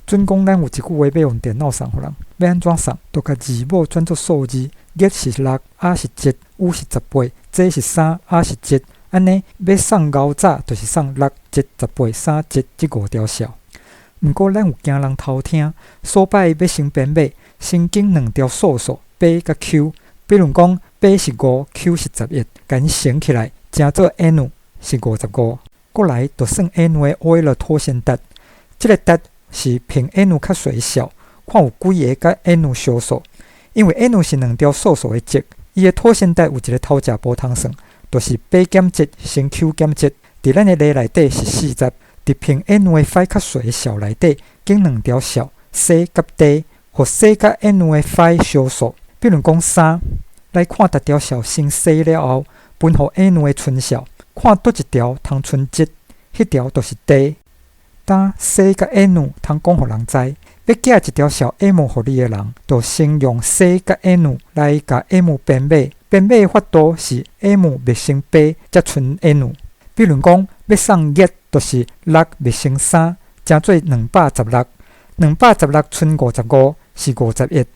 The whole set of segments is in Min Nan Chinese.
準講咱有一句話欲用電腦送予人，欲按怎送？就共字母轉做數字，月是六，阿是一，U 是18，這是三，阿是一，按呢欲送牛早，就是送六、一、十八、三、一這五條數。毋過咱有驚人偷聽，所擺欲先編碼，先揀兩條數數 P 佮 Q。比如講，P 是五，Q 是11，共𪜶乘起來，成做 N 是55。過來就算 N 的歐伊勒拖線值，這個值是憑 N 較細的數，看有幾个佮 N 相數。因為 N 是兩條數數的積，伊的拖線值有一个頭食無通算，就是 P 減一乘 Q 減一。佇咱的例內底是40。佇憑 N 的 phi 較細的數內底，揀兩條數 C 佮 D，予 C 佮 N 的 phi 相數。比如講三，來看逐條數乘 C 了後，分予 N 的純數，看佗一條通剩一，彼條就是 D。當 C 佮 N 通講予人知，欲寄一條數 M 予你的人，就先用 C 佮 N 來共 M 編碼，編碼的法度是 M 冪乘 P 才剩 N。比如講，欲送一，就是六冪乘三，成做216。216剩55是51，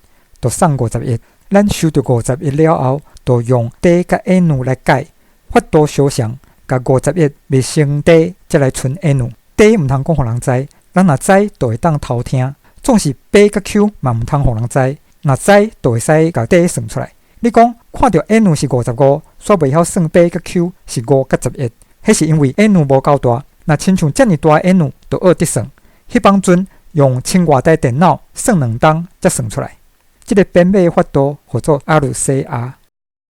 就送51。咱收著五十一了後，就用 D 佮 N 來解，法度相像，共51冪乘 D，才來剩 N。D 毋通講予人知，人若知就會當偷聽。總是 P 佮 Q 嘛毋通予人知，若知就會使共 D 算出來。你講看著 N 是55，煞袂曉算 P 佮 Q 是五佮十一，彼是因為 N 無夠大。若親像遮爾大 N，就愛得算。彼當陣用千外台電腦算兩冬才算出來。這个編碼法度號做 RCR。